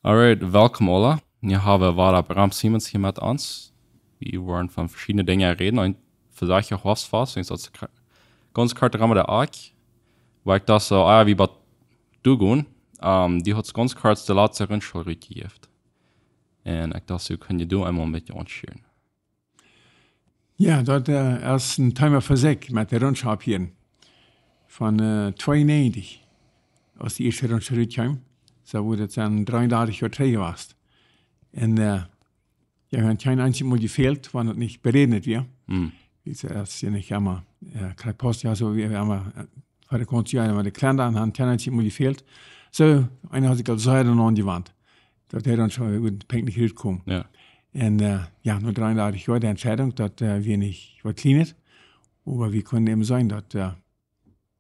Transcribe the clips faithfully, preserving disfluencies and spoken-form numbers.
Alright, welkom aula. Nu haben wie wada Bram Siemens hia met ons. Wie woaren von veschiedne Dinja räden. Een Versökja Hoafstfast, un daut es kra-, gaunz kort rom de Akj. Wua ekj docht soo, ah, wie bat du gonen. Ähm, dee haft gaunz kort de latste Rundschool rutjejäft. Un ekj docht, soo kjenn jie doa eemol met ons schieren. Jo, daut, äh, es een Thema fa sikj met de Rundschool hia. Von, äh, tweeunnäajentich, aus dee ieeschte Rundschool rutkjeem. Soo woat daut dan dreeundartich Joa trigj jewast. Un, äh, jo, wie haben kjeen eensjet Mol jefält, wan daut nich beräden wia. Mm. Wie sent, daut es je nich emma, äh, krakjt paust, jo, soo wie wie emma, äh, fa de Konzerte, jo, emma de Kjlenda un haben kjeen eensjet Mol jefält. Soo, eena haud sikj aul sea doaraun jewant, daut hee dan schon wada pinkjlich rutkomen. Jo. Un, äh, jo, no dreeundartich Joa de Entscheidunk, daut, äh, wia nich waut Kjlienet, oba wie kunnen äwen seenen, daut, äh,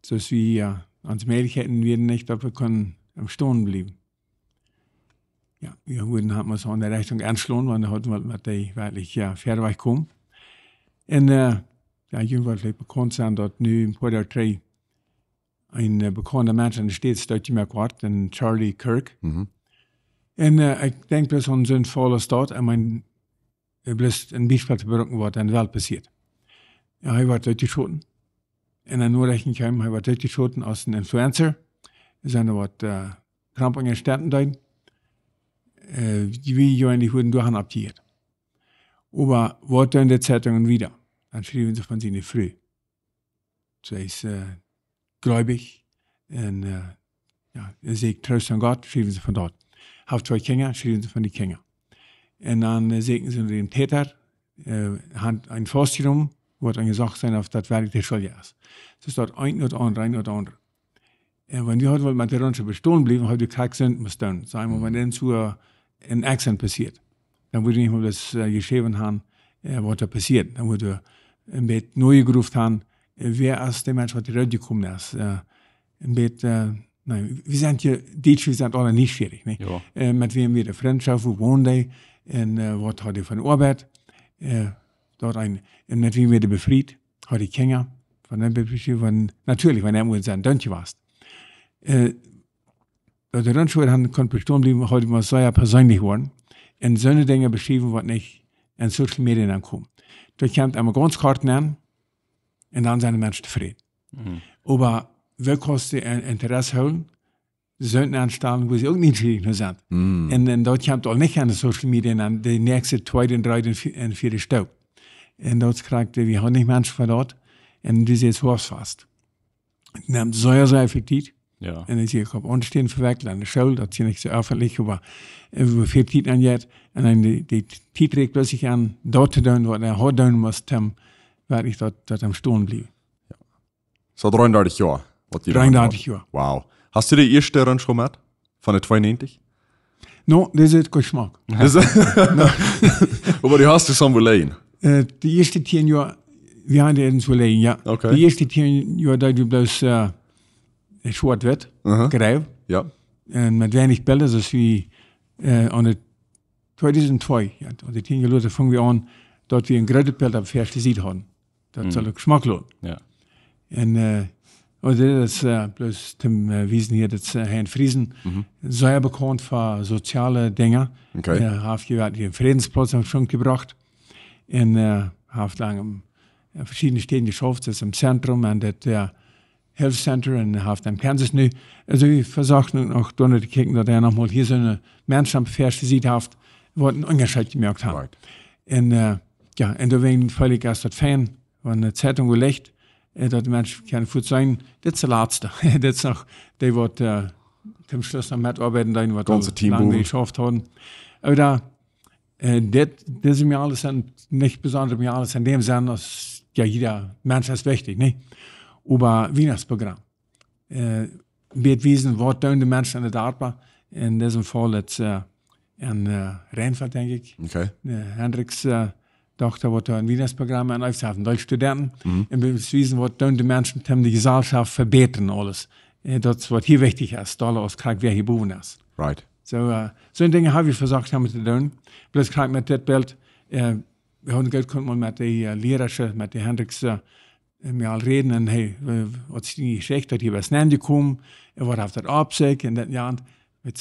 soo aus wie, äh, onse Mäajlichkjeiten wieren nich, daut wie kunnen aum stonen bliewen. Jo, wie wudden haben ons aun de Rechtunk aunschlonen, wan wie hauden waut met dee werkjlich, jo, wieda wajch komen. Un, äh, jo, jie woaren veleicht bekaunt sennen, daut nu een poa Joa trigj een, äh, bekaunda Mensch aun de States dootjemoakt wort, een Charlie Kirk. Mhm. Un, äh, ekj denkj, daut es een sinnvolla Staut, ekj meen, äh, bloos een Biespel to brucken, waut enne Welt passieet. Jo, hee wort dootjeschoten. Un dan no Rechtunk kjeem, hee wort dootjeschoten aus een Influencer. Doa sent waut, äh, Kramp aun de Stätten doa. Äh, dee wie jo nich wudden doa han opjehieet. Oba waut doonen de Zeitungen wieda? Dan schriewen see von siene Fru. See es, äh, gleubich. Un, äh, jo, see sajcht Troost aun Gott, schriewen see von doa. Haft twee Kjinja, schriewen see von dee Kjinja. Un dan, äh, sieekjen see no dän Täta, äh, haben am faustjenomen, woat dan jesajcht sennen, auf daut werkjlich de Schuldja es. Daut es daut eent no daut aundre, eent no daut aundre. Un wan wie hauden wullt met de Rundschool bestonen bliewen, hauden wie krakjt soo must doonen. Saj wie, wan dan soo, äh, een Accident passieet, dan wudd wie nich mol daut, äh, jeschräwen haben, äh, waut doa passieet. Dan wudd wie een bät nojegroft haben, äh, wäa es de Mensch, waut doa rutjekomen es. Äh, een bät, äh, nä, wie sent hia, dee, wie sent aula nieschierich, nä? Jo. Äh, met wäm wia de Frintschoft, wua wond dee, un, äh, waut haud dee fa Oabeit, äh, daut een, un met wäm wia dee befriet, haud dee Kjinja, von däm Bispel, von, natieedlich, wan hee mol sien Deuntje wia. Äh, daut de Rundschool dan kunn bestonen bliewen, haud wie sea perseenlich woaren. Un soone Dinja beschriewen, waut nich en Social Media aunkomen. Daut kjemt emma gaunz kort aun, un dan sent de Menschen tofräd. Mhm. Oba woo kaust du een Interesse hoolen, soone aunstalen, wua see uk nich schieren no sent. Mhm. Un, un daut kjemt aul nich aun de Social Media aun, de näakjste, tweede, dredde un vie-, un vieede Stoop. Un daut krakjt, wie haben nich Menschen fa daut. Un dee es Hoafstfast. Nemt sea, sea väl Tiet. Jo. Un dan sie ekj opp Aunstaunt vewekjelt aun de School, daut es nich soo öffentlich, oba, äh, woo väl Tiet aun jeit. Un dan dee, dee Tiet rieekjt sikj aun, daut to doonen, waut hee haud doonen must, om werkjlich daut, daut aum stonen bliewen. Jo. Soo dreeundartich Joa, waut jie doa Dreeundartich Joa. Wow. Hast du de ieeschte Rundschool met? Von de tweeunnäajentich? No, daut es Jeschmack. Daut es, oba dee hast du soo beläwen. Äh, de ieeschte tieen Joa, wie haben dee enne School, jo. Okay. De ieeschte tieen Joa, daut du bloos, äh, schwoat-witt, aha, jreif. Jo. Un met weinich Bilda, soo aus wie, äh, aun de tweedusent twee, jo, aun de tieen Joa lota fungen wie aun, daut wie een grootet Bilt opp de väaschte Sied hauden. Daut, mhm, saul uk Jeschmack loten. Jo. Un, äh, aulsoo daut es, äh, bloos toom, äh, wiesen hia, daut es, äh, Hein Friesen, mhm, sea bekaunt fa soziale Dinja. Okay. Äh, haft hia, haft hia een Frädensplatz aum Schwung jebrocht. Un, äh, haft lang en, en veschiedne Städen jeschauft, daut es em Zentrum un daut, äh, Hilfscenter un haft en Kansas nu. Aulsoo, wie vesochten uk noch doano to kjikjen, daut hee noch mol hia soone Menschen opp de väaschte Sied haft, waut een Unjascheet jemoakt haben. Right. Un, äh, jo, un doawäajen feel ekj daut fein, wan de Zeitung licht, äh, daut de Menschen kjennen foats seenen, dit es de latste. Dit es noch dee, waut, äh, toom Schluss noch metoabeiden, dee waut gaunze aul Team lang bowen. Jeschauft hauden. Oba daut, äh, dit, dise Mejales sent nich besondre Mejales en däm Senn, aus, jo, jieda Mensch es wichtich, nä? Oba Wienachtsprogramm. Äh, wia wiesen, waut doonen de Menschen enne Darpa. En disem Faul es, äh, en, äh, Reinfeld, denkj ekj. Okay. Äh, Hendricks, äh, Dochta, waut doa een Wienachtsprogramm aun haft, haft een Deel Studenten. Mhm. Un wia wiesen, waut doonen de Menschen, om de Jeselschoft vebätren, aules. Äh, daut es, waut hia wichtich es, dolla aus krakjt, wäa hia bowen es. Right. Soo, äh, soone Dinja hab wie vesocht haben to doonen. Bloos krakjt met dit Bilt, äh, wie haben goot kunt mol met de, äh, Lierasch, met de Hendricks, äh, mea aul räden un, hey, äh, waut es dee Jeschicht, daut hia best nenjekomen, un waut haft daut opp sikj, un daut, jo, un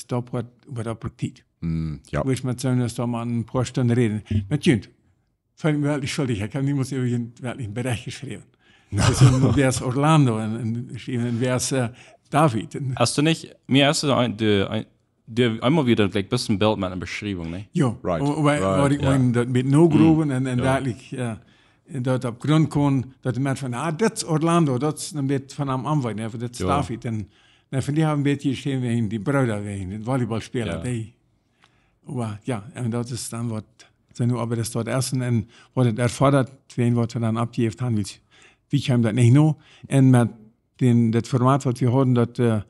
daut woat, woat uk Tiet. Mm, ja. Wo ekj met soone es dan mau een poa Stunden räd. Met junt. Feel mie werkjlich schuldich. Ekj hab niemols irjent werkjlich een Berecht jeschräwen. Daut es een, wäa es Orlando un, un, un wäa es, äh, David. Un hast du nich, mie hast du de, de, de, eemol wada jlikj bloos een Bilt met eene Beschriewunk, nä? Jo, right, oba, right, oba ekj, ja, meen, daut met no groewen un, un, ja, werkjlich, äh, daut opp Grunt komen, daut de Mensch von, ah, dit es Orlando, daut es een bät von am aunweiden, jo, dit es, jo, David. Un, un von dee hab ekj een bät jeschräwen wäajen dee Brooda, wäajen dän Volleyballspäla, jo, dee. Oba jo, un daut es dan waut, sent nu oba daut doa es un, un waut et erfodat, wäajen waut wie dan aufjejäft haben, wiels wie kjeemen daut nich no. Un met dän, daut Format waut wie hauden, daut, äh,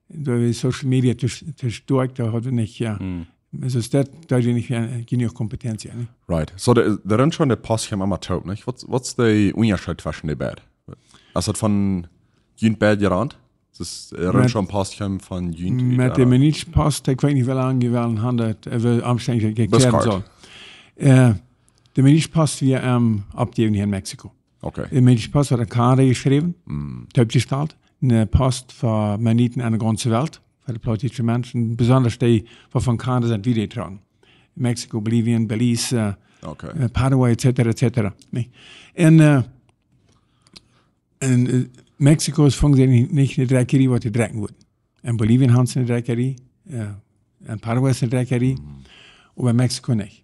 doa wie Social Media to, to stoakj, doa hauden wie nich, jo. Hm. Soo es daut, doa hauden wie nich, äh, jenuach Kompetenz, jo, nä? Right. So, de, de Rundschau un de Post kjeemen emma toop, nich? Waut, waut es de Unjascheet tweschen dee beid? Es daut von junt beid jerant? Daut es, äh, Rundschau un Post kjeemen von junt, met de, äh, Minutsch Post, ekj weet nich, woo lang jie wellen haben, daut, äh, woo omständlich daut jekjläat woat. Äh, de Minutsch Post wia, ähm, aufjejäft hia en Mexiko. Okay. De Minutsch Post haud en Kanada jeschräwen, mm, toopjestalt. Eene Post fa Mennoniten aun de gaunze Welt, fa de plautdietsche Menschen, besonda dee, waut von Kanada sent wajchjetrocken. Mexiko, Bolivien, Belize, äh, okay, äh, Paraguay, et cetera, et cetera. Nä? Un, äh, un, äh, Mexiko es funk see nich, nich eene Drekjerie, waut dee drekjen wudden. En Bolivien haben see eene Drekjerie, äh, en Paraguay es eene Drekjerie, mm, oba en Mexiko nich.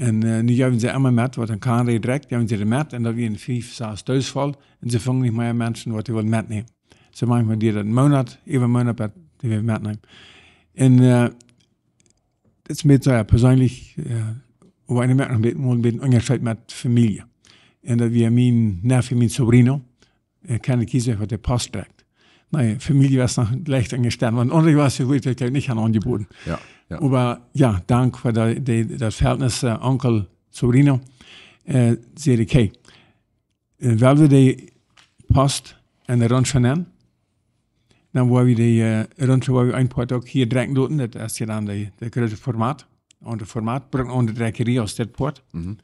Un, äh, nu jeewen see emma met, waut en Kanada jedrekjt, jeewen see daut met, un daut wia een fief, sas Doos voll, un see fungen nich mea Menschen, waut dee wullen metnämen. Soo maunchmol diat een Moonat, äwa een Moonat, bat dee wada metneemen. Un, äh, daut es mie soo, jo, perseenlich, äh, oba eena moakt noch een bät, mol een bät Unjascheet met Famielje. Un daut wia mien Neffe, mien sobrino, äh, kaun ekj kjikjen, waut de Post drekjt. Nä, Famielje wia noch leicht aunjestonen, wiels aundre wia, wudd ekj nich aun aunjebooden. Jo, jo. Oba jo, dank fa de, de, daut Vehältnis, äh, Onkel, sobrino, äh, säd ekj, okay, äh, well wie de Post un de Rundschau nämen, dan woa wie de, äh, Rundschau woa wie een Poat uk hia drekjen loten, daut es jo dan de, de groote Format, aundret Format, brucken aundre Drekjerie aus dit Poat. Mhm.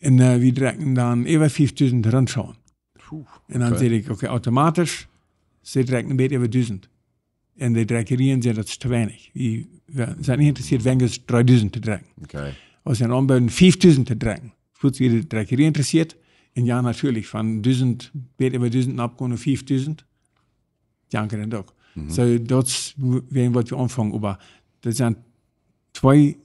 Un, äh, wie drekjen dan äwa fiefdusent Rundschauen. Puh, okay. Un dan säd ekj, okay, automatisch, see drekjen een bät äwa dusent. Un de Drekjerien säden, daut es too weinich. Wie, wie sent nich interesseet, weinja aus dreedusent to drekjen. Okay. Aus see aunbooden, fiefdusent to drekjen. Fuaz wia de Drekjerie interesseet. Un jo, natieedlich, von dusent, bät äwa dusent oppgonen no fiefdusent. Janke dan uk. Mhm. Soo, daut es w-, wäajen waut wie aunfungen, oba daut sent twee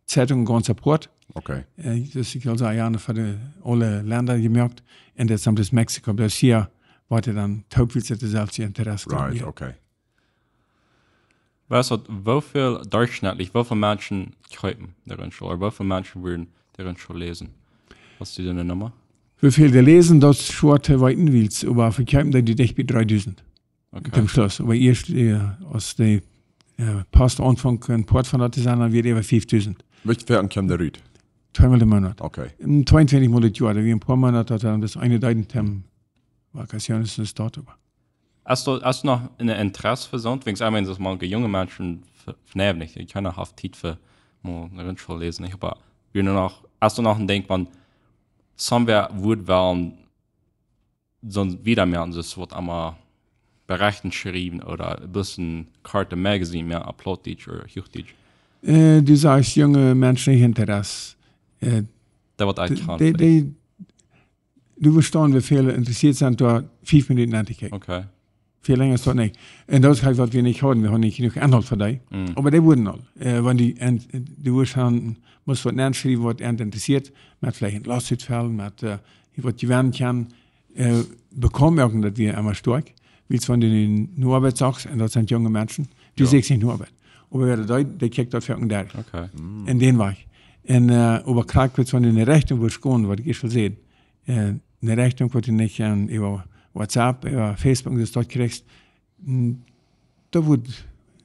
Zeitungen gaunz apoat. Okay. Äh, daut ekj aul säd, jo, fa de aule Lenda jemoakt. Un daut es dan bloos Mexiko, bloos hia, waut dan toop, wiels daut deselwje Interesse haft. Right, okay. Weetst du, woo väl derchschnittlich, woo väl Menschen kjeepen de Rundschau, ooda woo väl Menschen wudden de Rundschau läsen? Hast du doa eene Numma? Woo väl dee läsen, daut es schwoa to weeten, wiels, oba vekjeepen dee dicht bie dreedusent. Okay. Toom Schluss. Oba ieescht, äh, aus de, äh, Post aunfunk een Poat von daut to sennen, dan wia et äwa fiefdusent. Woo foaken kjeemen dee rut? Tweemol de Moonat. Okay. Un tweeuntwintich Mol daut Joa, doa wia een poa Moonaten, daut dan bloos eene Tiet en Vakazion es, es daut oba. Hast du, hast du noch een Interesse fa soont? Wiels, ekj meen, daut maunche junge Menschen v-, vanauf nich, dee kjennen noch Tiet fa mol eene Rundschau läsen, nich? Oba wie nu noch, hast du noch een Denkj von, somebody wudd well soont wieda moaken, daut woat emma Berechten schriewen ooda een bät Karte Magazine mea opp Plautdietsch ooda Huachdietsch? Äh, du sajchst junge Menschen nich Interesse. Äh, daut woat d-, dee, dee, du vestonen, woo väl interesseet sent, doa fief Minuten aun to kjikjen. Okay. Väl lenja es daut nich. Un daut es halt, waut wie nich hauden. Wie hauden nich jenuach Enhoolt fa dee. Mm. Oba dee wudden aul. Äh, wan dee, un, äh, dee wudden, must waut nenschriewen, waut an interesseet. Met veleicht een Lostutfall, met, äh, waut jewennen kaun. Äh, bekomen uk, daut wia emma stoakj. Wiels wan du nu no Oabeit sachst, un daut sent junge Menschen, dee, jo, sieekjen nich no Oabeit. Oba wäa daut, dee kjikjt daut foaken derch. Okay. Mm. Un dän Wajch. Un, äh, oba krakjt wiels wan du enne Rechtunk wudst gonen, waut ekj ieescht aul säd, äh, enne Rechtunk, waut du nich, äh, äwa WhatsApp, äwa Facebook un daut kjrichst, mm, daut wudd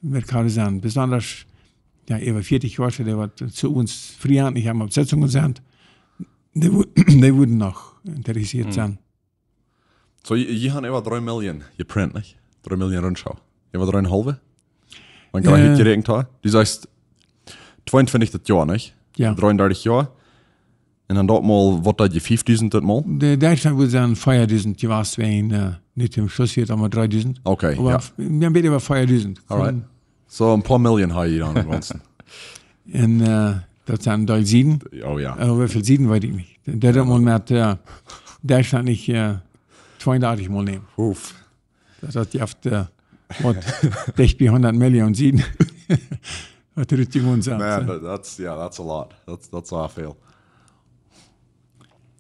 mea kjaren sennen. Besonda, jo, äwa vieetich Joa, dee waut to ons friendlich haben opp Sitzungen sent, dee wu-, dee wudden noch interesseet, mm, sennen. Soo, jie, jie haben äwa dree Million jeprint, nich? Dree Million Rundschau. Äwa dree un een haulwe? Wan ekj, äh, goot jeräakjent hab. Du sajchst tweeuntwintich daut Joa, nich? Jo. Dreeundartich Joa. Un dan daut mol, waut daut je, fiefdusent daut mol? De Derchschnitt wudd sennen veadusent jewast, wan, äh, nich toom Schluss wia et emol dreedusent. Okay, oba jo. F-, wie haben bät äwa veadusent. Alright. Von soo een poa Million hab jie dan aunjewonsen. Un äh, daut sent een Deel Sieden. Oh ja. Äh, woo väl Sieden weet ekj nich. Daut mott eena met äh, Duitsland nich äh, tweeundartich mol nämen. Uff. Daut, daut jeft äh, waut dicht bie hundat Million Sieden. Waut rut die Mund sent. Man, that- that's, yeah, that's a lot. That's, that's a lot.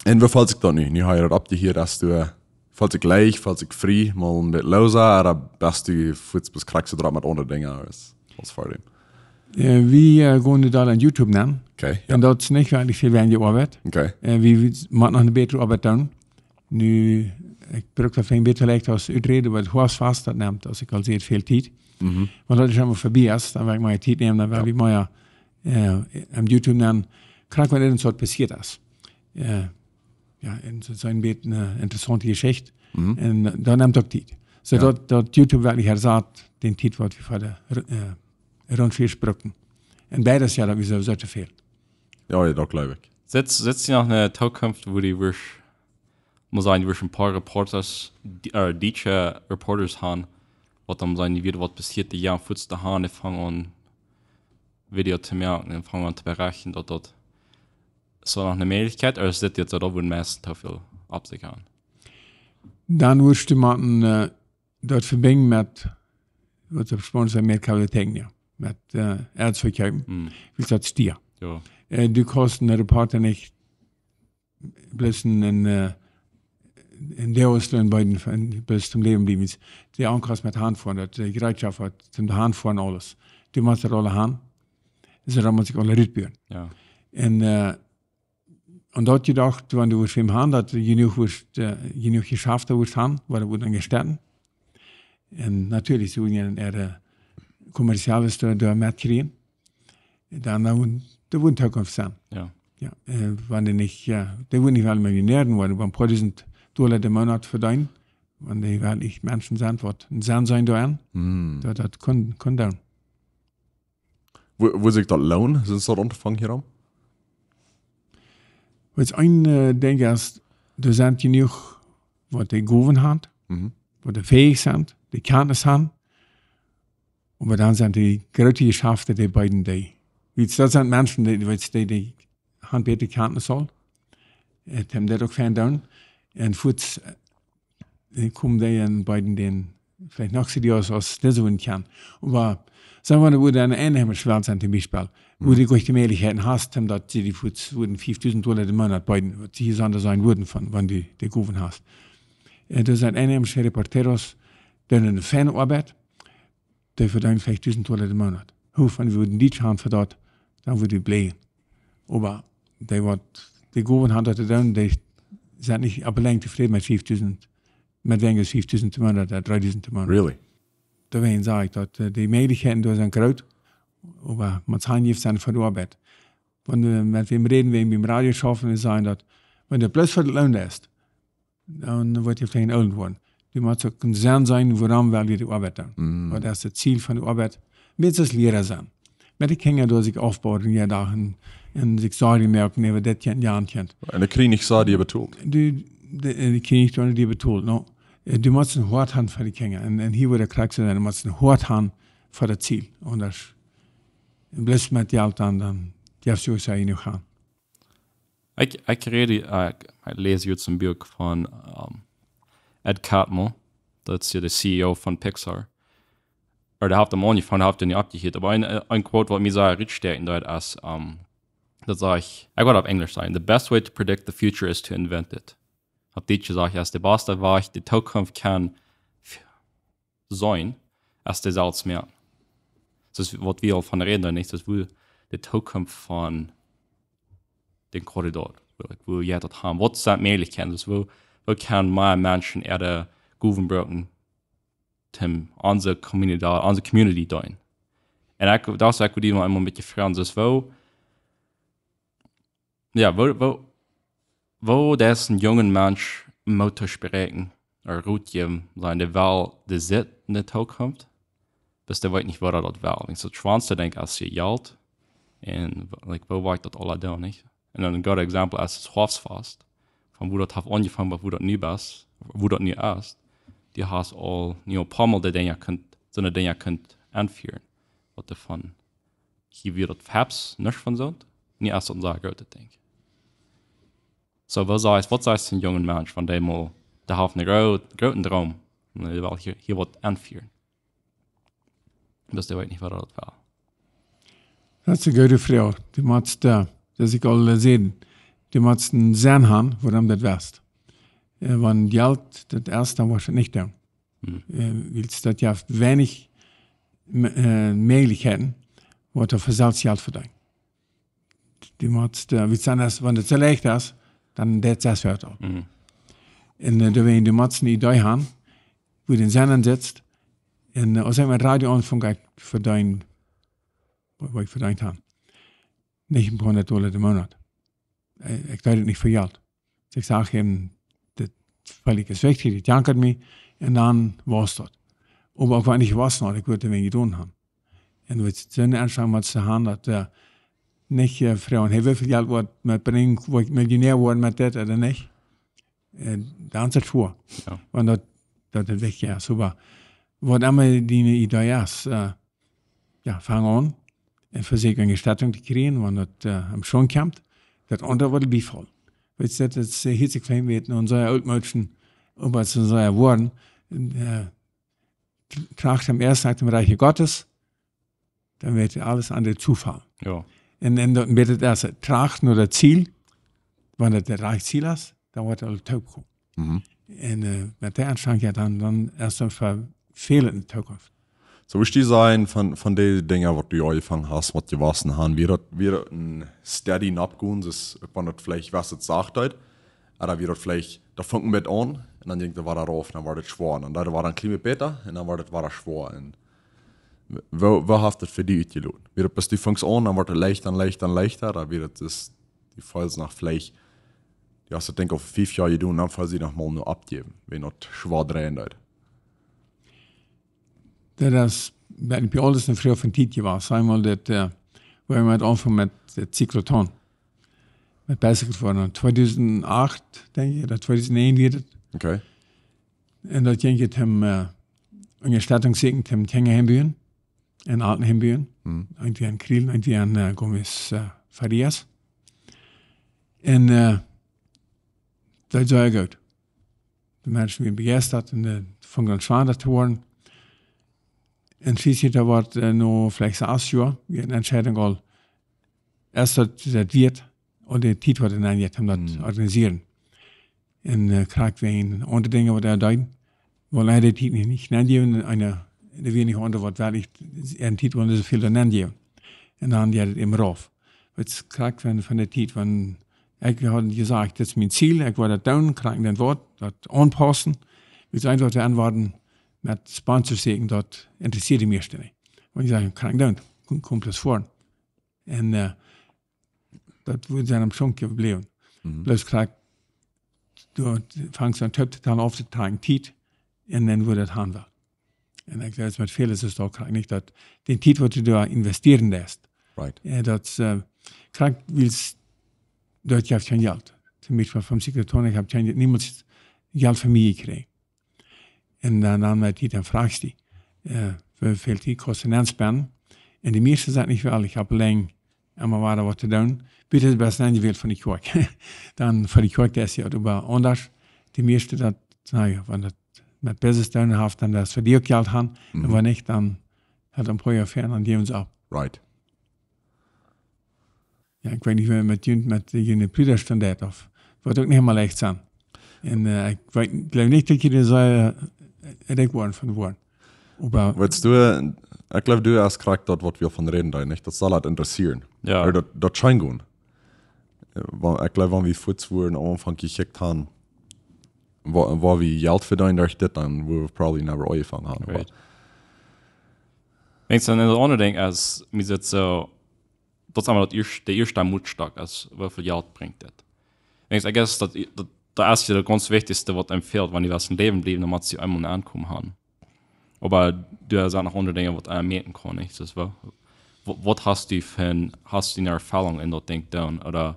Un woo felt sikj daut nu? Nu hast du daut oppjehieet, hast du, äh, felt sikj leicht, felt sikj frie, mol een bät loosa, ooda best du fuaz best krakjt soo dropp met aundre Dinja aus, aus ver däm? Äh, wie äh, gonen nu daut aun YouTube nämen. Okay, ja. Un daut es nich werkjlich väl weinja Oabeit. Okay. Äh, wie, wie motten noch eene bätre Oabeit doonen. Nu, ekj bruck daut veleicht een bät leicht aus Uträd, oba daut Hoafstfast, daut nemt, aus ekj aul säd, väl Tiet. Mhm. Wan daut emma verbie es, dan woa ekj mea Tiet nämen, dan woa ekj mea äh, aun YouTube nämen, krakjt waut irjent waut passieet es. Äh, jo, un daut es een bät eene interessante Jeschicht. Mhm. Un äh, daut nemt uk Tiet. Soo Jo. daut, daut YouTube werkjlich ersazt dän Tiet waut wie ver de äh, Rundfleesch brucken. Un beides jo, daut es soo, soo too väl. Jo, jo, daut jleew ekj. Sitst, sitst du noch en de Tookunft, wua du woascht, mott sennen, du woascht een poa Reporters, die, äh, dietsche Reporters haben, waut dan sennen, wada waut passieet, dee jo fuaz doa han, dee fangen aun Video to moaken un fangen aun to berechten, daut daut, es daut noch eene Mäajlichkjeit, ooda es dit nu daut, wua de mieeschte too väl opp sikj han? Dan wurscht du motten äh, daut vebinjen met, waut opp Spaunisch sajcht, mercadotecnia. Met äh, Ads vekjeepen. Hm. Wiels daut es dia. Jo. Äh, du kaust een Reporter nich bloos een, een, äh, een Deel Loon beiden von, bloos toom Läwen bliewen. Dee Aunkost met Haunfoaren, daut, äh, Jereetschoft, waut toom Haunfoaren, aules. Du motst daut aula han. Soo daut mott sikj aula rutbuen. Jo. Un äh, aun daut jedocht, wan du wurscht wäm han, daut du jenuach wurscht, äh, jenuach Jeschafte wurscht han, wua du wurscht aunjestellt. Un natieelich, see wudden jo äare Kommerziales doa, doa metkjrieen. Dan, dan wudd, daut wudd eene Tookunft sennen. Jo. Jo, äh, wan dee nich, jo, dee wudden nich aule Millionäa woaren, oba een poa dusent Dolla dän Moonat vedeenen, wan dee werkjlich Menschen sent, waut een Senn seenen doaraun. Hm. Daut, daut kunn, kunn doonen. Woo, woo sikj daut loont, soo waut auntofangen hia aun? Waut een äh, Dinkj es, doa sent jenuach, waut dee Gowen han, Mhm. waut dee fähich sent, dee Kjantnis han, oba dan sent dee groote Jeschafte, dee beeden dee. Wiels daut sent Menschen, dee, dee, dee, dee han bätre Kjantnis aul. Äh, dee haben daut uk fein jedonen. Un fuaz äh, dan komen dee un beeden dän veleicht noch soo aus, aus dise wudden kjennen. Oba saj wie, wua de Einheimischen sent toom Biespel, wua Mhm. du goanich de Mäajlichkjeit hast, om daut see die fuaz wudden fiefdusent Dolla dän Moonat beeden, waut see hia soo sennen wudden von, wan du dee Gowen hast. Äh, doa sent Einheimische Reporteros, dee doonen eene feine Oabeit, dee vedeenen veleicht dusent Dolla dän Moonat. Hoo, wan wie wudden Dietsche han fa daut, dan wudd wie bliewen. Oba dee waut dee Gowen han daut to doonen, dee sent nich opp lang tofräd met fiefdusent, met weinja aus fiefdusent dän Moonat, ooda dreedusent dän Moonat. Really? Doawäajen saj ekj daut, äh, dee Mäajlichkjeiten doa sent groot, oba mau han jeft sent fa de Oabeit. Wan wie met wäm räden, wäm biem Radio schaufen, un sajen daut, wan du bloos fa daut Loon deist, dan woat hee veleicht een Oolen woaren. Du motst uk een Senn seenen, wuarom well wie de Oabeit doonen. Mm. Waut es daut Ziel von de Oabeit? Meist es Liera sennen. Met de Kjinja doa sikj aufbauen, jo, doa un, un sikj Sorjen moaken äwa dit Kjint, jant Kjint. Un dee kjrieen nich soo die betolt. Du, dee, dee kjrieen nich soo die betolt, no. Äh, du motst een Hoat han fa de Kjinja. Un, un hia wudd ekj krakjt soo sennen, du motst een Hoat han fa daut Ziel. Aundasch, un bloos met Jelt dan, dan, du hast jo soo jenuach han. Ekj, ekj räd, äh, ekj läs hia een Buak von, ähm, Ed Catmull, daut es jo de C E O von Pixar. Ooda dee haft am aunjefongen, haft am nich aufjehieet. Oba een, äh, een Quote, waut mie sea rutstechen deed, es, ähm, daut sajcht, ekj woa opp Enjlisch sajen: "The best way to predict the future is to invent it." Opp Dietsch jesajcht, es de baste Wajch, de Tookunft kjennen f-, seenen, es dee selfst moaken. Daut es, waut wie aul von räden, nich? Daut es woo de Tookunft von dän Korridor, woo, woo jeit daut han? Waut sent Mäajlichkjeiten? Daut es woo, woo kjennen mea Menschen äare Gowen brucken, om onse Community, onse Community deenen? Un ekj, daut es, ekj wudd die mau eemol een bät froagen, daut es woo, jo, woo, woo, woo deist een junga Mensch Moot to spräakjen, ooda Rot jäwen, sajen, dee well, dee sitt enne Tookunft, bat dee weet nich, waut hee daut well. Ekj, daut schwoaste, denkj ekj, es je Jelt. Un, like, woo woat daut aula doonen, nich? Un dan een goodet Exempel es daut Hoafstfast. Von woo daut haft aunjefongen, bat woo daut nu es, woo daut nu es. Du hast aul, nu een poa Mol dee Dinja kunt, soone Dinja kunt enfieren, waut doavon hia wia daut Faps nuscht von soont. Nu es daut een sea grootet Dinkj. Soo, waut sajchst, waut sajchst du eenen jungen Mensch, wan dee mol, dee haft eenen groot-, grooten Droom, un dee well hia, hia waut aunfieren? Bloos dee weet nich, waut daut wia. Daut es eene goode Froag. Du motst, äh, daut ekj aul, äh, säd, du motst eenen Senn haben, wuarom du daut west. Äh, wan Jelt daut es, dan woascht du daut nich doonen. Äh, wiels daut jeft weinich M-, äh, Mäajlichkjeiten, waut du fa selfst Jelt vedeenen. Du motst, äh, wiels dan es, wan daut soo leicht es, dan deit daut soo. Un, äh, doawäajen, du motst eene Idee haben, wua de Senn aun sitt. Un, äh, aus ekj met Radio aunfunk, ekj vedeend, waut, waut ekj vedeent hab, nich een poa hundat Dolla de Moonat. Ekj, ekj deed daut nich fa Jelt. Ekj sach am, dit Volkj es wichtich, dit jankat mie. Un dan wia daut. Oba ekj wia nich jewast, waut ekj wudd doawäajen jedonen haben. Un waut soone Enstellunk motst du haben, daut, äh, nich, äh, froagen, hey, woo väl Jelt woat metbrinjen, woa ekj Millionär woaren met dit ooda nich? Äh, dan es daut schwoa. Jo. Wan daut, daut es wichtich, jo. Oba waut emma diene Idee es, äh, jo, fang aun. Un vesieekj Unjastettunk to kjrieen, wan daut, äh, aum Schwunk kjemt, daut aundre woat bie faulen. Weetst du, daut es, äh, hia sikj fein weeten un soo utmootschen, oba daut es soo woaren, äh, tracht aum ieeschten no daut Rikj Gottes, dan woat aules aundre tofaulen. Jo. Un, un daut woat daut ieeschte, tracht no daut Ziel, wan daut daut rajchte Ziel es, dan woat et aul toopkomen. Un, äh, met dee Enstellunk, jo, dan, dan es et fa väle enne Tookunft. Soo, waut dee sajen von, von dee Dinja, waut du aunjefongen hast, waut du wia, wia daut, wia daut een steady nopp gonen, soo aus wan daut veleicht wia, et sacht ut, ooda wia daut veleicht, daut funk met aun, un dan jinkj et wada rauf, dan woat et schwoa, un dan woat et een kjlien bät bäta, un dan woat et wada schwoa. Un woo, woo haft daut fa die utjeloten? Wia daut, bie die funk et aun, dan woat et leichta un leichta un leichta, ooda wia daut, du feelst noch veleicht, du hast daut, denkj, äwa fief Joa jedonen, dan feelst du noch mol no oppjäwen, wan daut schwoa dreien deit. Daut es, bie, bie aul es eene Froag von Tiet jewast. Eemol daut, äh, wua wie met aunfungen met daut Cyclotron. Met Bicycle Forum. Tweedusent acht, denkj ekj, ooda tweedusent näajen wia daut. Okay. Un daut jinkj et om, äh, Unjastettunk sieekjen, om Kjinja hembuen. Un Alten hembuen. Irjentwäa en Kriel, irjentwäa en, äh, Gómez, äh, Farías. Un, äh, daut wia sea goot. De Menschen wieren bejeistat un, äh, fungen aun schwanda to woaren. Un schlieslich, daut wort, äh, no veleicht sas Joa, wia eene Entscheidunk aul, es daut, daut wieet, un de Tiet wort dan aunjehaut, om daut to organisieren. Un, äh, krakjt wäajen aundre Dinja, waut hee deed, wull hee de Tiet nich, nich nenjäwen, un, äh, doa wia nich aundre, waut werkjlich en Tiet wullen soo väl doa nenjäwen. Un dan jeit et emma rauf. Daut es krakjt von, von de Tiet, wan ekj haud jesajcht, daut es mien Ziel, ekj well daut doonen, krakjt dan woat daut aunpaussen. Wiels eent waut wie aunwoaren met Sponsors sieekjen, daut interessieet de mieeschte nich. Wan ekj saj, krakjt doonen, kom, kom bloos väa. Un, äh, daut woat dan aum Schwunk jebläwen. Bloos krakjt, du fangst aun, toop to talen, auftotrajen, Tiet, un dan woat daut han woaren. Un ekj weet, met väl es et uk krakjt nich, daut dee Tiet, waut du doa investieren deist, Right. äh, daut, äh, krakjt wiels daut jeft kjeen Jelt. Toom Biespel von Cyclotron, ekj hab kjeen, niemols Jelt von mie jekjräajen. Un dan, dan met Tiet, dan frajchst du, äh, woo väl Tiet kost et aunspenden? Un de mieeschte sajen nich väl, ekj hab lang emma wada waut to doonen. Bat du best aunjewält von de Kjoakj. Dan fa de Kjoakj es et oba aundasch. De mieeschte daut, na jo, wan daut met Business to doonen haft, dan daut fa die uk Jelt han. Un wan nich, dan haft et een poa Joa fäa, dan jäwen see opp. Right. Jo, ekj weet nich, woo met junt, met june Brooda stunn daut, of woat uk nich emma leicht sennen. Un, äh, ekj weet, jleew nich, daut jie doa soo, äh, rikj woaren von woaren. Oba Weetst du, äh, ekj jleew, du hast krakjt daut, waut wie von räden, nich? Daut saul daut interessieeren. Jo. Ooda daut, daut schient goot. Äh, wan, ekj jleew, wan wie fuaz wieren, aum Aunfank jekjikjt haben, woo, woo wie Jelt vedeenen derch dit, dan would we probably never aunjefongen haben. Oba Right. Denkjst du, een aundret Dinkj es, mie es et soo, daut es emma daut ieescht-, de ieeschta Mootstock es, woo väl Jelt brinjt dit? Denkjst, I guess, daut, daut, daut es jo daut gaunz Wichtichste, waut eenem fält, wan du west em Läwen bliewen, dan motst du eemol aunkomen haben. Oba doa sent noch aundre Dinja, waut eena moaken kaun, nich? Daut es woo, woo, waut hast du fa, hast du eene Erfoarunk en daut Dinkj doonen? Ooda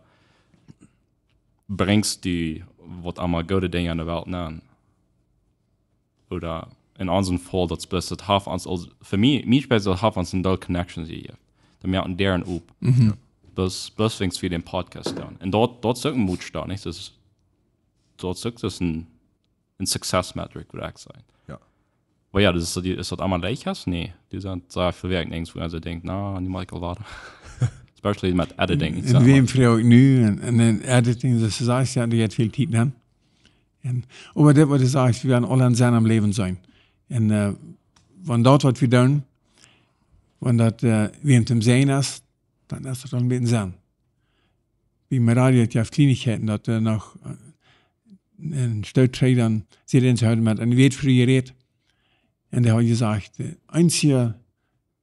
brinjst du waut emma goode Dinja en de Welt aun? Ooda en onsen Faul, daut es bloos, daut haft ons aul, fa mie, mie spezell, daut haft ons een Deel Connections jejäft. Dan moaken Däaren op. Mhm. Bloos, bloos wäajens wie dän Podcast doonen. Un daut, daut es uk een Mootstoot, nich? Daut es, daut es uk, daut es een, een success metric, wudd ekj sajen. Jo. Oba jo, daut es, daut, es daut aulemol leicht? Nä. Doa sent soo väl Woakjen irjentwua, wua eena denkjt, na, nu mott ekj aul waut. Especially met editing. Un, un wäm froag ekj nu, un, un en editing, daut es, sajchst, jo, dee haft väl Tiet, nä? Un, oba dit, waut du sajchst, wie woaren aule een Senn aum Läwen sennen. Un, äh, wan daut, waut wie doonen, wan daut, äh, wäm toom Senn es, dan es daut aul een bät Senn. Biem Radio, daut jeft Kjleenichkjeiten, daut, äh, noch, äh, een Stoot trigj, dan säd eena, see hauden met eene Wätfru jerät. Un dee haud jesajcht, äh, eensje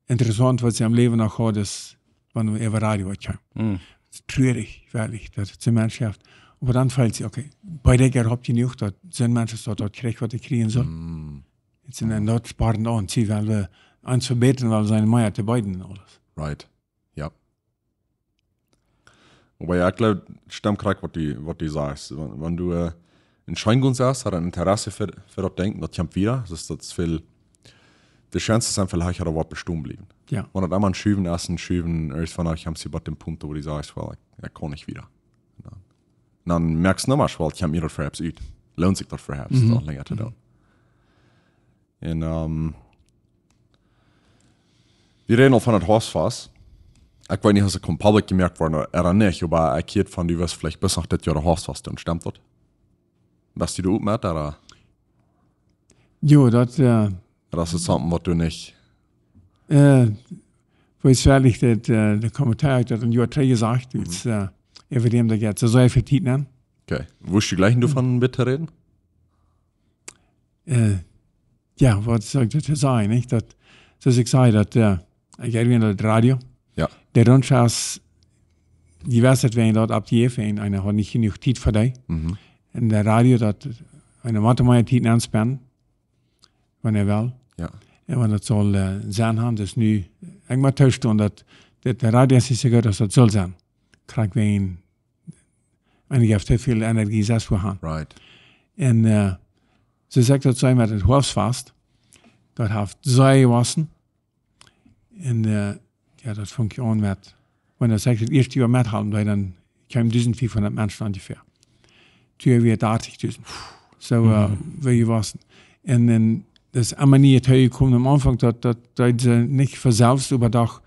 interessaunt, waut see em Läwen noch haud, es, wan wie äwa Radio waut kjeemen. Mm. Daut es truarich, werkjlich, daut et soon Mensch jeft. Oba dan feelt see, okay, bie dee haft jenuach, daut soon Mensch es, daut, daut kjricht, waut hee kjrieen saul. Mm. Daut es een, daut spoat aun, see, wiels wie ons vebätren, wiels wie sent mea to beeden un aules. Right. Jo. Oba jo, ekj jleew, stemmt krakjt, waut du, waut du sajchst. Wan, wan du, äh, een Scheengoon hast, hast een Interesse fa, fa daut Dinkj, daut kjemt wada. Daut es, daut es väl, de Chancen sent väl hecha, daut waut bestonen blift. Jo. Wan daut emma een Schuwen es, een Schuwen, irjentwanea kjemst du bie dän Punkt, wua du sajchst, well, ekj, ekj kaun nich wieda. Un dan, dan moakst du noch mol, well, ekj hab mie daut veheftst ut. Loont sikj daut veheftst, mhm, daut lenja to doonen. Un, ähm, wie räden aul von daut Hoafstfast. Ekj weet nich, aus et public jemoakt woat ooda nich, oba ekj hieed von, du wurscht veleicht bat noch dit Joa daut Hoafstfast doonen, stemmt daut? Best du doa uk met, ooda? Jo, daut, äh, daut es something, waut du nich, äh, woo es werkjlich daut, äh, de Kommentar, ekj daut een Joa trigj jesajcht, mhm, es, äh, äwa däm, daut je soo väl Tiet nämen. Okay. Wurscht du jlikj doavon een bät räden? Äh, jo, waut saul ekj doatoo sajen, nich? Daut, soo aus ekj säd, daut, äh, ekj hieed daut Radio. Jo. De Rundschau, dee wist daut, wan daut oppjeft, un eena haud nich jenuach Tiet fa dee. Mhm. Un daut Radio, daut eena mott mea Tiet aunspenden, wan eena well. Jo. Un wan daut saul, äh, sennen haben, daut es nu, ekj mott toostonen, daut, daut Radio es nich soo goot, aus daut saul sennen. Krakjt wan eena haft too väl Energie selfst fa han. Right. Un, äh, soo aus ekj daut säd met daut Hoafstfast, daut haft sea jewossen. Un, äh, jo, daut funk aun met, wan daut ekj daut ieeschte Joa methalpen deed, dan kjeemen dusent fiefhundat Menschen onjefäa. Too wia dartichtausend. Soo, äh, mhm, wia jewossen. Un, un daut es emma mea toojekomen. Aum Aunfank daut, daut, daut see nich von selfst, oba doch,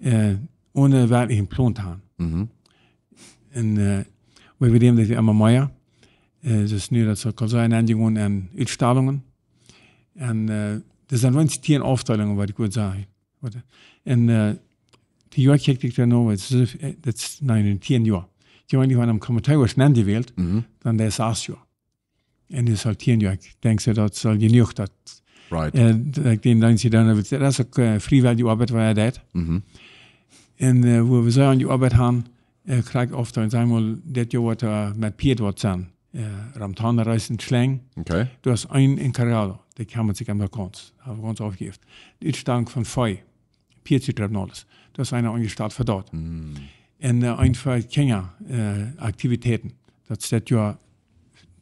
äh, onen werkjlichen Plon to haben. Mhm. Un, äh, wie wieren daut emma mea. Äh, daut es nu, daut es uk aul soo een Enj jegonen aun Utstallungen. Un, äh, doa sent weinich tieen Aufdeelungen, waut ekj wudd sajen. Waut, un, äh, dee Joa kjikj ekj doano, waut es, äh, daut es, nä, en tieen Joa. Dee, wan eena aum Komiteewäsch nenjewält, mhm, dan es daut sas Joa. Un daut es aul tieen Joa. Ekj denkj soo, daut es aul jenuach, daut, right, äh, daut ekj dän Deenst jedonen hab, daut es uk, äh, friewelje Oabeit, waut hee deit. Mhm. Un, äh, wua wie soo aun jeoabeit haben, äh, krakjt oft, dan saj wie mol, dit Joa waut, äh, met Pieed waut sennen. Äh, Ramtana Reis un Schlenj. Okay. Doa es een en Carrara, dee kjeem sikj aun de Kant. Hab wie gaunz aufjejäft. De Utstallunk von Vee, Pieed Tribunales. Doa es eena aunjestalt fa daut. Mm. Un, äh, eenfach Kjinja, äh, Aktivitäten. Daut es dit Joa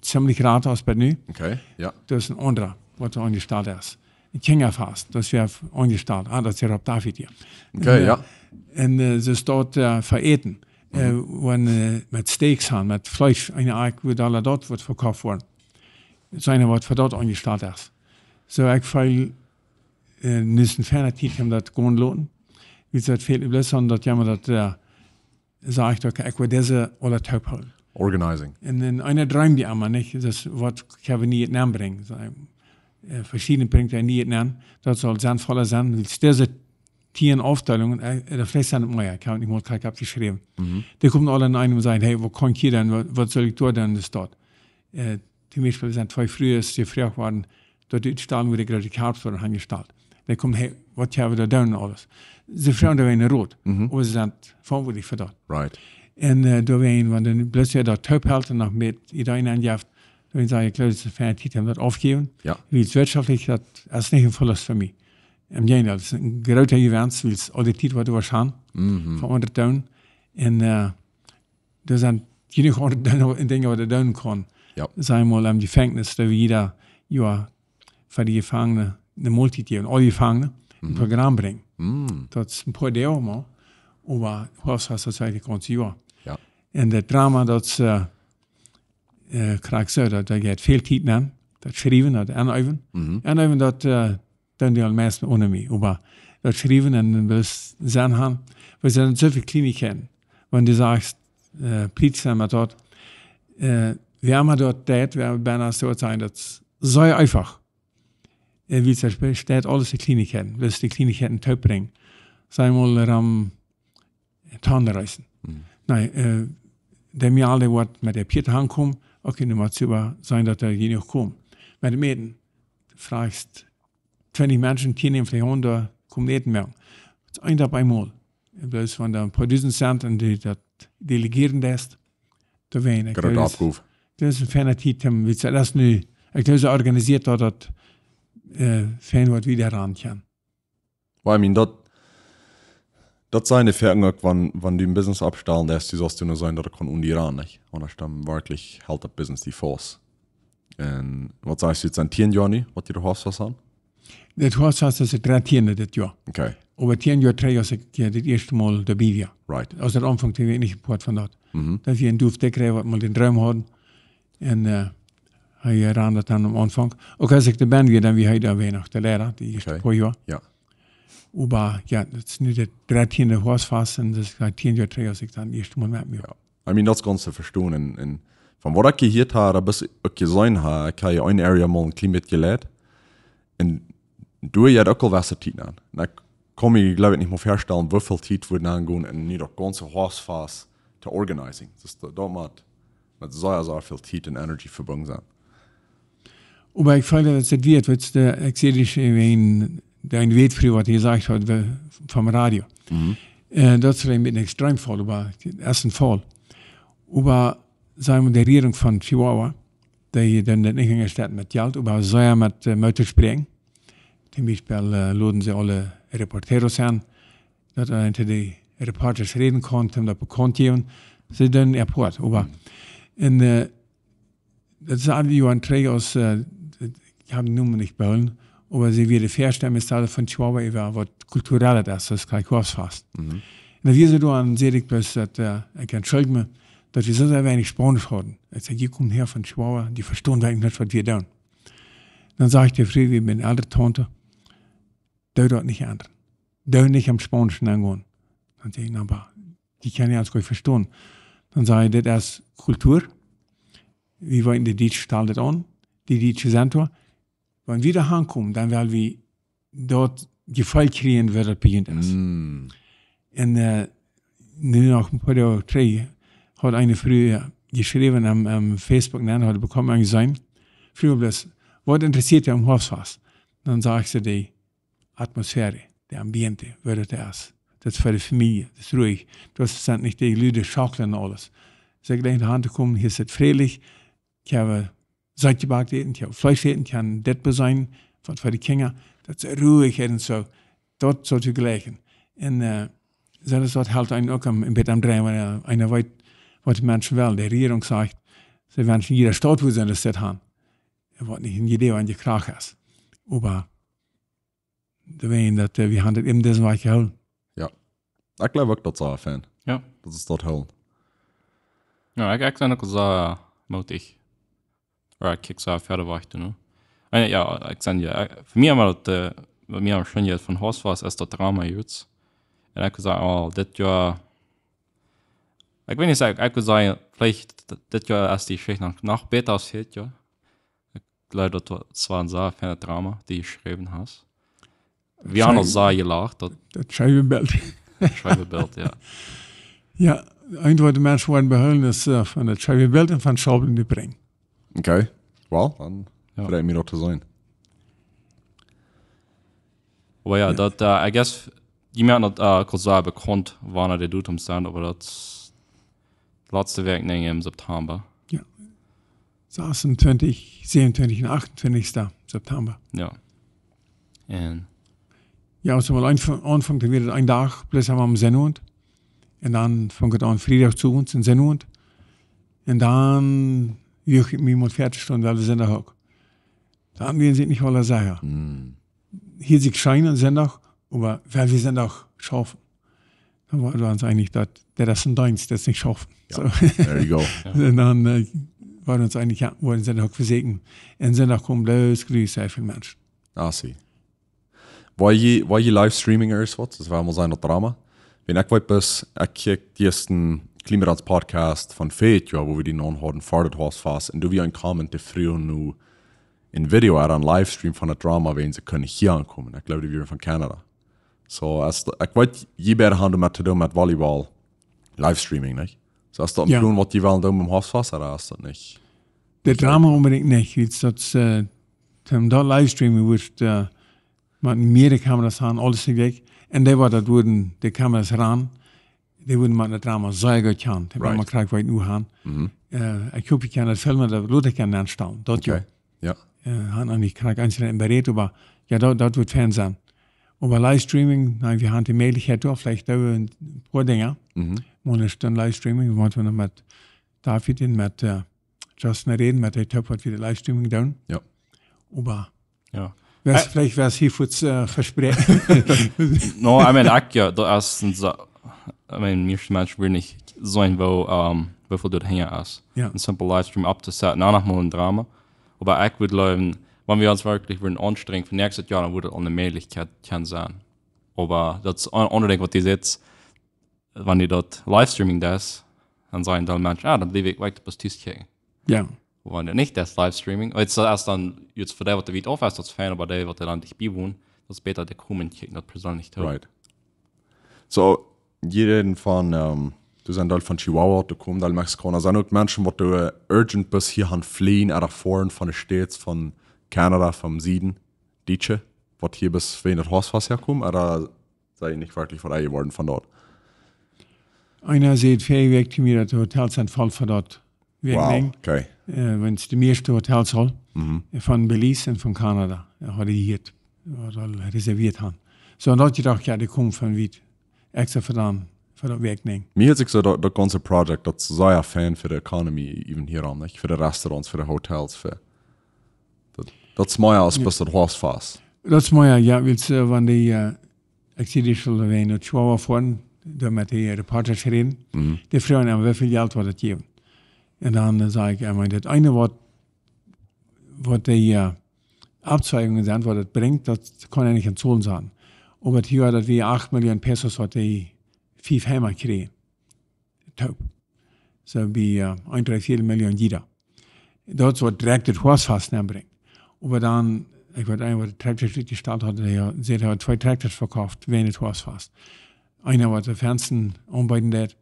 ziemlich gratis bat nu. Okay, jo. Daut es een aundra, waut aunjestalt es. Een Kjinjafast, daut es aunjestalt. Ah, daut es hia opp David hia. Okay, un, äh, jo. Un, äh, see es doa, äh, fa Äten. Mhm. Äh, wan, äh, met Steaks han, met Fleesch, eene Eck, wua aul daut woat vekoft woaren. Daut es eena, waut fa daut aunjestalt es. Soo, ekj feel, äh, nu es eene feine Tiet, om daut gonen loten. Wie daut väl bloos aun, daut jemaunt daut, äh, sajcht, okay, ekj well dise aule toop hoolen. Organizing. Un, un eena dreemt dee emma, nich? Daut waut kjenn wie nich nenbrinjen. Soo, äh, veschiedne brinjt eena nich nen. Daut saul sennvolla sennen. Wiels dise tieen Aufdeelungen, äh, doa veleicht sent mea, ekj hab nich mol krakjt oppjeschräwen. Mhm. Dee komen aule aun eenem un sajen, hey, waut kaun ekj hia doonen, waut, waut saul ekj doa doonen, daut es daut. Äh, toom Biespel sent twee Frues, dee jefroacht worden, daut de Utstallunk, wua de groote Kjarps worden aunjestalt. Dee komen, hey, waut kjenn wie doa doonen un aules. See froagen doa eenen Rot, mhm, oba see sent veauntwuatlich fa daut. Right. Un, äh, doawäajen, wan dan bloos wia daut toop helt un noch met Ideeen aunjeft, dan saj ekj, ekj jleew, daut es eene feine Tiet, om daut auftojäwen. Jo. Wiels wirtschaftlich, daut es nich een Verlust fa mie. Em Jäajendeel, daut es een groota Jewenst, wiels aul dee Tiet, waut wie waut han, mhm, fa aundre doonen. Un, äh, doa sent jenuach aundre Dinja, Dinja, waut wie doonen kjennen. Jo. Saj mol, em Jefenkjnis, daut wie jieda Joa fa de Jefangne eene Moltiet jäwen, aule Jefangne, een, mhm, Programm brinjen. Mm. Daut es een poa Doag mol. Oba Hoafstfast, daut es gaunz Joa. Jo. Un daut Drama, daut es, äh, äh, krakjt soo, daut, daut jeit väl Tiet nenn. Daut Schriewen, daut Enöwen. Mhm. Enöwen, daut, äh, dan dee aul meist onen mie. Oba daut Schriewen un bloos sennen haben, wie sent soo väl Kjlienichkjeiten. Wan du sajchst, äh, please, sent met daut, äh, wie haben daut, daut, wie haben bennen soo sajen, daut es soo eefach. Äh, wie daut besteet aules de Kjlienichkjeiten, bloos de Kjlienichkjeiten toop brinjen. Saj mol, rom Tannen reißen. Mhm. Nä, äh, dee mie aul dee waut met de Piet aunkomen, okay, nu mott see oba seenen, daut doa jenuach kjemt. Met de Mäten, frajchst twintich Menschen, tieen nämen veleicht aun, doa kjemt nich mea. Daut es een opp eemol. Bloos wan doa een poa dusent sent un dee daut delegieren deist, doa weinich. Groote Oppgow. Daut es een feina Tiet, om, wie daut es nu, ekj gloow, see organisieet daut, daut, äh, fein waut wie doa aun kjennen. Well, I mean, daut, daut sent de Fäaken uk, wan, wan du een Business oppstalen deist, du saust du nu seenen, daut et kaun onen die rannen, nich? Aundasch dan werkjlich helt daut Business die faust. Un waut sajchst du, daut sent tieen Joa nu, waut du doa hast aun? Daut Hoafstfast es daut dartieen dit Joa. Okay. Oba tieen Joa trigj, aus ekj, jo, daut ieeschte Mol doabie wia. Right. Aus daut aunfunk, wia ekj nich een Poat von daut. Mhm. Daut wia een Duft, dee kjrieech waut mol dän Droom haud. Un, äh, hee, äh, rand daut dan aum Aunfank. Uk aus ekj doabie wia, dan wia hee doa weinich de Liera, dee ieeschte Okay. poa Joa. Jo. Oba, jo, daut es nu daut dartieende Hoafstfast un daut es tieen Joa trigj, aus ekj dan daut ieeschte Mol met mie Jo. I mean, daut es gaunz to vestonen. Un, un von waut ekj jehieet hab, daut es uk jeseenen hab, ekj hab eene Area mol een kjlien bät jeleit. Un doa jeit uk aul waut Tiet nenn. Un ekj kaun mie, gloow ekj, nich mea väastalen, woo väl Tiet wie nenn gonen, om nu daut gaunze Hoafstfast to organisieren. Daut es, daut, daut mott met sea, sea väl Tiet un Energy vebungen sennen. Oba ekj feel, daut et wieet, waut de, ekj see dee, äh, een, dee een Wätfru, waut hee jesajcht haud, wie-, vom Radio. Mhm. Äh, daut es een bät een extrem Faul, oba et es een Faul. Oba, saj wie, de Rejierunk von Chihuahua, dee dan nich enjestalt met Jelt, oba sea met, äh, Moot to spräakjen. Toom Biespel, äh, loden see aule Reporteros aun, daut eena to de Reporters räden kaun, om daut bekaunt to jäwen. See doonen äa Poat, oba Mhm. un, äh, daut es aul Joaren trigj, aus, äh, ekj hab dän Nomen nich behoolen, oba see wia de ieeschte Ambassade von Chihuahua äwa waut Kulturellet es, daut es krakjt Hoafstfast. Mhm. Un dan wia see doa un säd ekj bloos daut, äh, ekj entschuldig mie, daut wie soo sea weinich Spaunisch hauden. Ekj säd: "Jie komen hia von Chihuahua, dee vestonen werkjlich nich, waut wie doonen." Dan säd de Fru, wia miene älteste Taunte: "Doo daut nich endren. Doo nich em Spaunischen aungonen." Dan säd ekj: "Na, oba dee kjennen ons goanich vestonen." Dan säd see: "Dit es Kultur. Wie weeten, de Dietsche stalen dit aun. De Dietsche sent doa. Wan wie doa aunkomen, dan well wie daut Jefeel kjrieen, woo daut bie junt es." Mm. Un, äh, nu noch een poa Doag trigj haud eene Fru, äh, jeschräwen aum, aum Facebook, dan haud ekj bekaun aunjeseenen. Fru bloos: "Waut interessieet die aum Hoafstfast?" Dan säd see: "De Atmosphäre, de Ambiente, woo daut es. Daut es fa de Famielje, daut es ruhig. Daut sent nich dee luden Schakjlen un aules." Saj ekj: "Denkj doaraun to komen, hia es et frälich, ekj hab Salat jebackt äten, ekj hab Fleesch äten, ekj hab dit beseenen, waut fa de Kjinja, daut es ruhig un soo, daut saul to jlikjen." Un, äh, soo es daut, helt eenen uk een, een bät aum Dreien, wan eena, eena weet, waut de Menschen wellen. De Rejierunk sajcht, see wenschen, jieda Staut wudd soo een Staut haben. Waut nich een Idee, wan jie krakjt es. Oba doa wia daut, äh, wie haben daut en dise Wäakj jehoolen. Jo. Ekj gloow uk, daut es sea fein. Jo. Daut es daut hoolen. Jo, ekj, ekj sie uk sea mootich. Ooda ekj kjikj sea wieda wajch, nä? Un jo, ekj saj jo, ekj, fa mie emma daut, äh, waut mie aum scheensten von Hoafstfast es, es daut Drama, jie weet. Un ekj saj, oh, dit Joa, ekj weet nich, ekj, ekj saj, veleicht dit, dit Joa es dee Jeschicht noch, noch bäta aus dit Joa. Ekj gloow, daut wa-, daut wia een sea feina Drama, dee du jeschräwen hast. Wie haben Schei-, ons sea jelacht, daut daut scheewe Bilt. Scheewe Bilt, jo. Jo, eent waut de Menschen woaren behoolen es, äh, von daut scheewe Bilt un von Schaubel en de Brinj. Okay. Well, dan Jo. Frei mie daut to seenen. Oba jo, Jo. daut, äh, I guess, jie moaken daut, äh, uk aul sea bekaunt, wanea de Datums sent, oba daut latste Wäakj, denkj ekj, em September. Jo. Sasuntwintich, säwenuntwintich un achuntwintichsten September. Jo. Un Jo, aus wie mol aunf-, aunfungen, dan wia daut een Dach, bloos emol aum Sennowent. Un dan funk et aun Friedach to ons aum Sennowent. Un dan wull ekj mie mol foadich stonen, wiels wie sent doa uk. Dan wia ekj nich aula secha. Mm. Hia es et scheen aum Sindach, oba wiels wie sent doa schaufen. Dan wieren wie ons eenich, daut, daut es een Deenst, daut es nich schaufen. Jo. So. There you go. Un dan, äh, wieren wie ons eenich, jo, wie sent uk vesäakjen. Un sent doa komen bloos grusich väl Menschen. Ah, see. Woo jie, woo jie Livestreaming es waut? Daut wia mol sien Drama. Wan ekj weet, bes, ekj kjikj dän ieeschten Klimrats Podcast von Fate, jo, woo wie dän aun hauden, Fart et Hoasfast. Un doa wia een Comment, dee fruach no een Video ooda een Livestream von daut Drama, wan see kunnen hia aunkomen. Ekj jleew, dee wieren von Kanada. So, aus de, ekj weet, jie beide haben doamet to doonen met Volleyball, Livestreaming, nich? So, es daut een Jo. Plon, waut jie wellen doonen biem Hoasfast, ooda es daut nich? Daut Drama onbedinjt nich, wiels daut, äh, om daut Livestreaming wudd, äh, met mearere Kameras aun, aules toojlikj. Un dee, waut daut wudden, de Kameras aun, dee wudden met daut Drama sea goot kjanen. Dee Right. Drama kjrieech wie nu aun. Mhm. Äh, ekj hop, ekj kaun daut filmen, daut lot ekj aunstalen. Daut Okay. Jo. Jo. Äh, han noch nich krakjt eent en bereed, oba jo, daut, daut wudd fein sennen. Oba Livestreaming, na, wie haben de Mäajlichkjeit doa, veleicht doonen wie een poa Dinja. Mhm. Mol eene Stund Livestreaming, wie motten noch met David un met, äh, Justin räden, met dee Typ, waut wie de Livestreaming doonen. Jo. Oba Jo. Wes, Äh, veleicht wea hia fuaz, äh, vespräakjen. No, I mean, ekj, jo, daut es een Sa-, I mean, mieeschte Menschen wellen nich seenen, woo, ähm, woo väl doa hinja es. Jo. Een simpel Livestream opptosetten, dan noch mol een Drama. Oba ekj wudd jleewen, wan wie ons werkjlich wudden aunstrenjen fa näakjstet Joa, dan wudd et aul eene Mäajlichkjeit kjennen sennen. Oba daut es een aundret Dinkj, waut du sajchst, wan du daut Livestreaming deist, dan sajen dee Menschen, ah, dan bliew ekj wajch bloos tus kjikjen. Jo. Wan du nich deist Livestreaming, daut es dan, jrod fa dee, waut wiet auf es, daut es fein, oba dee, waut dan dicht bie wonen, daut es bäta, dee komen kjikjen, daut perseenlich too. Right. So, jie räden von, ähm, doa sent Deel von Chihuahua, doa komen Deel Mexikauna. Sent uk Menschen, waut doa urgent bes hia aun flieen, ooda foaren von de States, von Kanada, vom Süden, Dietsche, waut hia bes wäajen daut Hoasfast häakomen, ooda sent dee nich werkjlich wada jeworden von doa? Eena säd, väa Wäakj to mie, daut de Hotels sent voll fa daut Wow, Wäakjenenj. Okay. Äh, wan et de mieeschte Hotels aul, Mhm. von Belize un von Kanada, äh, hauden dee hia, hauden aul reservieet han. So, un daut jedocht, jo, dee komen von wiet, extra fa dan, fa daut Wäakjenenj. Mie hieet sikj soo daut, daut gaunze Project, daut es sea fein fa de economy, even hia aun, nich? Fa de restaurants, fa de Hotels, fa, daut, daut es mea aus Jo. Bes daut Hoasfast. Daut es mea, jo, wiels, äh, wan dee, äh, ekj sie dee aul, wan wie no Chihuahua foaren, doa met dee Reporters räden, Mhm. dee froagen am, woo väl Jelt woat daut jäwen. Un dan, äh, saj ekj, ekj meen, daut eene, waut, waut dee, äh, Aufzeichungen sent, waut et brinjt, daut kaun eena nich en Zollen sajen. Oba daut Joa, daut wia acht Million Pesos, waut dee fief Heime kjrieejen. Toop. So bie, äh, een, dree, vea Million jieda. Daut es, waut direkt daut Hoasfast aunbrinjt. Oba dan, ekj weet eena, waut de Tractors utjestalt haud, dee säd, hee haud twee Tractors vekofft, wäajen daut Hoasfast. Eena, waut de Fensen aunbeeden deed,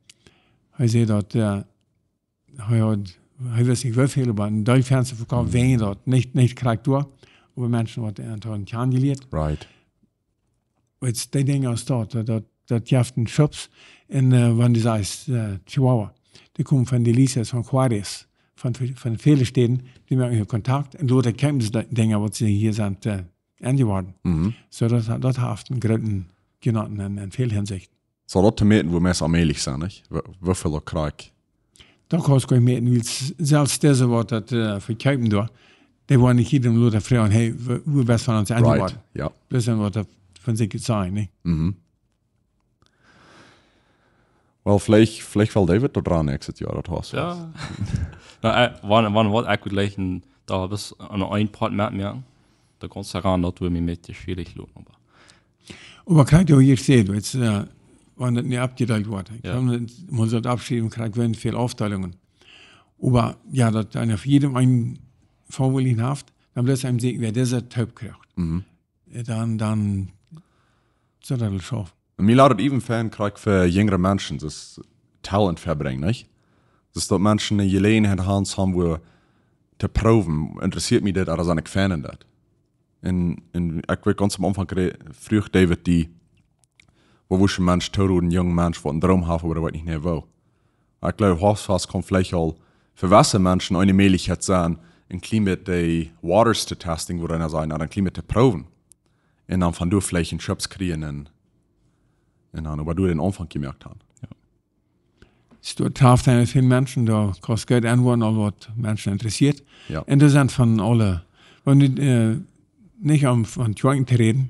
hee säd daut, äh, hee haud, hee wist nich, woo väl, oba een Deel Fensen vekofft, wäajen daut, nich, nich krakjt doa, oba Menschen, waut an hauden kjanen jelieet. Right. Weetst, dee Dinja aus daut, daut, daut, daut jeft een Schubs. Un, äh, wan du sajchst, äh, Chihuahua, dee komen von Delicias, von Juárez, von, von väle Städen, dee moaken hia Kontakt. Un doaderch kjennen see dee Dinja, waut see hia sent, äh, aunjeworden. Mhm. So, daut, daut haft een grooten Jenuts en, en väl Hinsicht. Soo daut to mäten, woo mea aunmäajlich sent, nich? Woo, woo väl daut krakjt. Daut kaust du nich mäten, wiels selfst dise, waut daut, äh, vekjeepen doa, dee woaren nich jieda Mol doa froagen, hey, woo, woo best von ons Right, aunjeworden? Jo. Daut es waut daut von sikj sajen, nich? Mhm. Well, veleicht, veleicht well David doa aun näakjstet Joa, daut Hoasfast. Jo. Na, äh, wan, wan waut ekj wudd jleichen, doa bes aun een Poat met mie, doa kaust du sajen, daut wudd mie een bät schwierich loten, oba Oba krakjt, woo jie säden, weetst, äh, wan daut nich oppjedeelt woat. Jo. Dan mott eena daut aufschriewen, krakjt, wie haben väl Aufdeelungen. Oba jo, daut eena fa jieda een Veauntwuatliche haft, dan bloos eena seenen, wäa dise Toop kjricht. Mhm. Äh, dan, dan saul daut schaufen. Un mie lat et even fein, krakjt fa jinjre Menschen, daut Talent vebrinjen, nich? Daut daut Menschen eene Jeläajenheit haben, soo woo to proowen, interessieet mie dit, ooda sie ekj fein en daut. Un, un ekj weet gaunz aum Aunfank re-, fruach David dee, woo wudd een Mensch tooroden, een junga Mensch, waut een Droom haft, oba dee weet nich mea woo. Ekj jleew, Hoasfast kaun veleicht aul fa jewesse Menschen eene Mäajlichkjeit sennen, een kjlien bät de Waters to testen, woo dan sajen, een kjlien bät to proowen. Un dan von doa veleicht een Schubs kjrieen un, un dan, oba doa dän Aunfank jemoakt haben. Jo. Soo, daut haft een väl Menschen, doa kaust Jelt aunwoaren, aul waut Menschen interessieet. Jo. Un doa sent von aule, wan wie, äh, nich om von Kjoakjen to räden,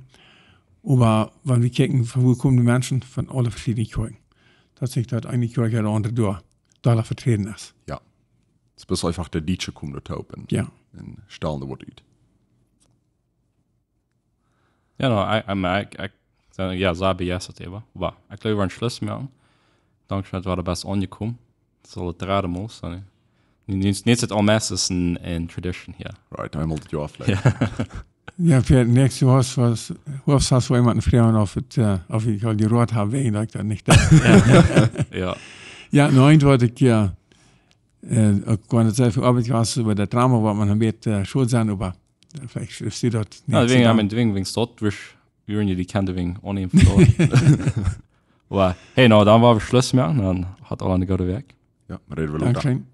oba wan wie kjikjen, von wua komen de Menschen? Von aule veschiedne Kjoakjen. daut sikj daut eene Kjoakj ooda aundre doa, doa veträden es. Ja. Daut es eefach de Dietsche komen doa opp un, Ja. un stalen doa waut ut. Ja, no, ekj, ekj, ekj, ekj, ja, sea bejeistat äwa. Oba ekj jleew, wie woaren Schluss moaken. Dankscheen, daut wie doa best aunjekomen. Daut es aul daut dredde Mol, so, nä? Nu, nu, nu es daut aul meist een, een tradition hia. Right, eemol daut Joa veleicht. Ja, fa näakjstet Joa, waut, waut, waut, waut jemaunt froagen, auf et, äh, auf ekj aul jeroat hab, wäajen daut ekj daut nich deed. Ja. Ja, no, eent waut ekj, äh, äh, uk wan et sea väl Oabeit wia, äwa daut Drama, waut maun een bät, äh, schult sennen, oba, äh, veleicht schrift du daut Ja, nich wäajen, so ja, dan. mien Dwing, wäajen daut, wie, wie wudden die kjennen wäajen aunjäwen. Oba, hey, no, dan woa wie Schluss moaken, dan habt aula eene goode Wäakj. Ja, räden wie later. Dankscheen.